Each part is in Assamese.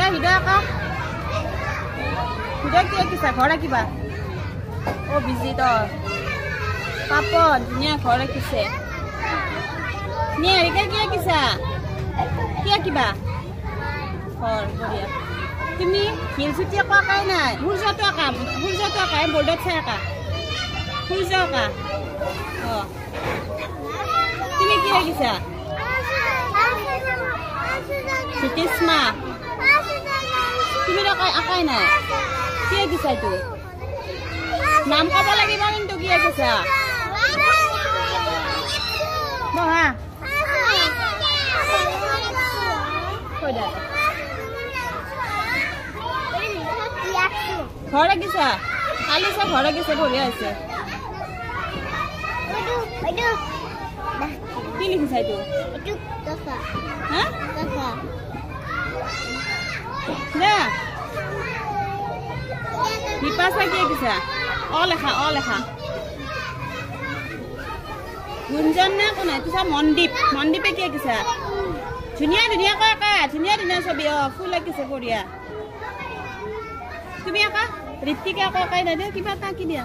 দে হৃদয় আঁকা। হৃদয় কি আঁকিছা? ঘৰ আঁকিবা? অ' বিজি তই। পাপন ধুনীয়া ঘৰ আঁকিছে। নিহাৰিকা কি আঁকিছা? কি আঁকিবা? ঘৰ। বঢ়িয়া। তুমি শিলচুটি একো আঁকাই নাই। সূৰ্যটো আঁকা, সূৰ্যটো আঁকা, বৰ্ডত চাই আঁকা। সূৰ্য আঁকা। অঁ, তুমি কি আঁকিছা? জ্যোতিষ্মা, তুমি আঁকাই নাই। কি আঁকিছা এইটো? নাম ক'ব লাগিব কিন্তু, কি আঁকিছা? বহা। ঘৰ আঁকিছা? আলিছা ঘৰ আঁকিছে, বঢ়িয়া হৈছে। কি লিখিছা এইটো? হা, দে। বিপাশা কি আঁকিছা? অ লেখা, অ লেখা। গুঞ্জন নে কোন এইটো? চা, মনদীপ। মনদীপে কি আঁকিছা? ধুনীয়া ধুনীয়াকৈ আঁকা, ধুনীয়া ধুনীয়া ছবি। অ, ফুল আঁকিছে, বঢ়িয়া। তুমি আঁকা। ঋতিকে আকৌ আঁকাই নাই দিয়া, কিবা এটা আঁকি দিয়া।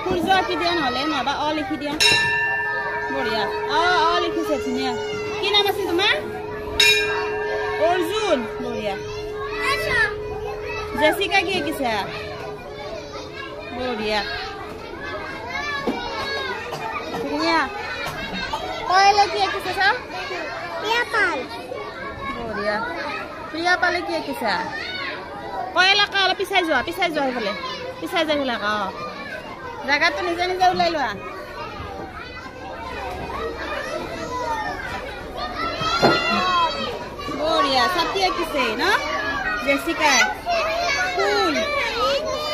সূৰ্য আঁকি দিয়া নহ'লে, নহবা অ লিখি দিয়া। বঢ়িয়া। অ অ লিখিছে, ধুনীয়া। কি নাম আছিল তোমাৰ? অৰ্জুন। বঢ়িয়া। জেচিকা কি আঁকিছা? বঢ়িয়া, ধুনীয়া। কয়লে কি আঁকিছে চাওঁ? বঢ়িয়া। প্ৰিয়া পালে কি আঁকিছা? কয়ল আঁকা, অলপ পিছাই যোৱা, পিছাই যোৱা, সেইফালে পিছাই যাই সেইফালে আঁকা। অঁ, জাগাটো নিজে নিজে ওলাই লোৱা। বঢ়িয়া। ছাতি আঁকিছে ন জেচিকাই? ফুল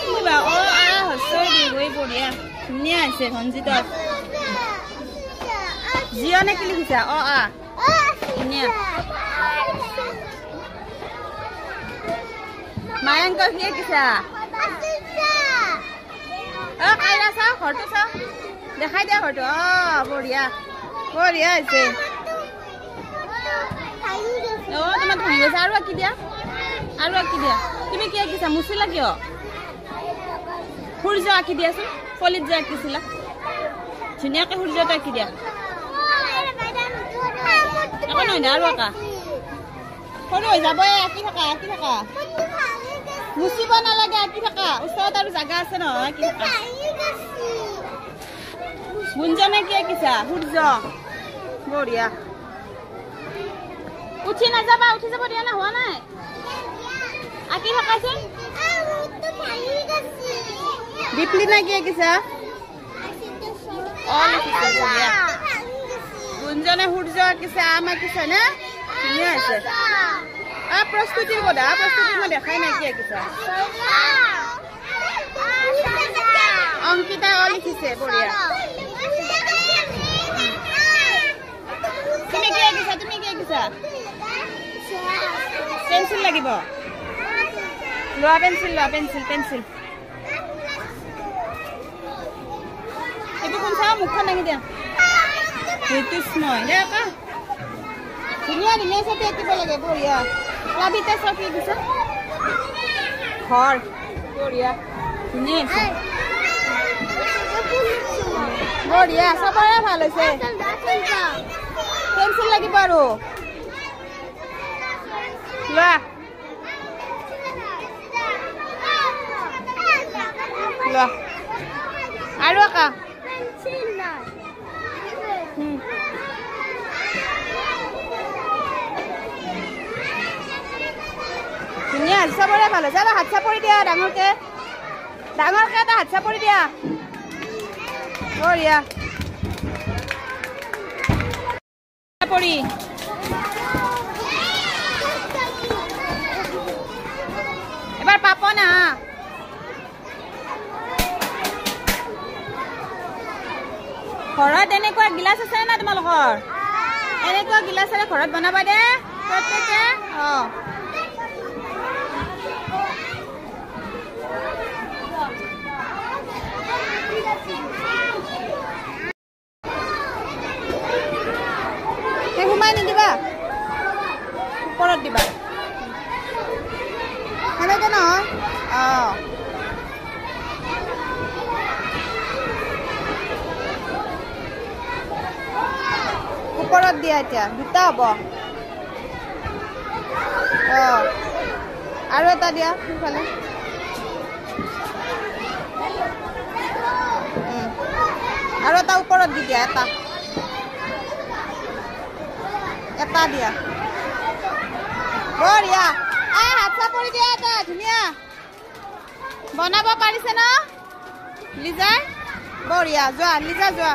কিবা অ আ হস্ৰ দীৰ্ঘ। বঢ়িয়া, ধুনীয়া হৈছে। ৰঞ্জিতৰ জিয়নে কি লিখিছা? অ আ, ধুনীয়া। মায়াংক কি আঁকিছা? অ কাইৰা চাওঁ, ঘৰটো চাওঁ, দেখাই দিয়া ঘৰটো। অ বঢ়িয়া, বঢ়িয়া হৈছে। অ তোমাৰ ভাঙি গৈছে। আৰু আঁকি দিয়া, আৰু আঁকি দিয়া। তুমি কি আঁকিছা? মুচিলা কিয়? সূৰ্য আঁকি দিয়াচোন, ফলিত যে আঁকিছিলা, ধুনীয়াকে সূৰ্যটো আঁকি দিয়া। একো নহয় দে, আৰু আঁকা। সৰু হৈ যাবই, আঁকি থাকা, আঁকি থাকা, মুচিব নালাগে, আঁকি থাকা। ওচৰত আৰু জাগা আছে নহয়, আঁকি থাকা। গুঞ্জনে কি আঁকিছা? সূৰ্য। বঢ়িয়া। উঠি নাযাবা, উঠি যাব দিয়া না, হোৱা নাই। আঁকি থাকাচোন। দীপলিনা কি আঁকিছা? অ লিখিছে, বঢ়িয়া। গুঞ্জনে সূৰ্য আঁকিছে, আম আঁকিছে নে? ধুনীয়া হৈছে। আ প্ৰস্তুতিৰ কথা, প্ৰস্তুতি মই দেখাই নাই কি আঁকিছা। অংকিতাই অ লিখিছে, বঢ়িয়া। তুমি কি আঁকিছা? তুমি কি আঁকিছা? পেঞ্চিল লাগিব? লোৱা পেঞ্চিল, লোৱা পেঞ্চিল, পেঞ্চিল। এইটো কোন চাওঁ, মুখখন দাঙি দিয়া। ঋতুস্ময় দে আঁকা। ধুনীয়া ধুনীয়া ছবি আঁকিব লাগে, বঢ়িয়া। প্লাবিতা চাওঁ কি আঁকিছা? ঘৰ। বঢ়িয়া, ধুনীয়া হৈছে। বঢ়িয়া, চবৰে ভাল হৈছে। পেঞ্চিল লাগিব আৰু, লোৱা লোৱা, আৰু আঁকা। ধুনীয়া, চবৰে ভাল হৈছে। হাত চাপৰি দিয়া, ডাঙৰকে, ডাঙৰকে এটা হাত চাপৰি দিয়া। বঢ়িয়া। চাপৰি। এবাৰ পাপন আহা। ঘৰত এনেকুৱা গিলাচ আছে না তোমালোকৰ? এনেকুৱা গিলাচেৰে ঘৰত বনাবা দে প্ৰত্যেকে। অ সোমাই নিদিবা। ওপৰত দিবা সেনেকে নহয়। অঁ, ওপৰত দিয়া। এতিয়া দুটা হ'ব। অঁ, আৰু এটা দিয়া সিফালে। আৰু এটা ওপৰত দি দিয়া। এটা এটা দিয়া। বঢ়িয়া। এই হাত চাপৰি দিয়া এটা। ধুনীয়া বনাব পাৰিছে ন লিজাই? বঢ়িয়া। যোৱা লিজা, যোৱা।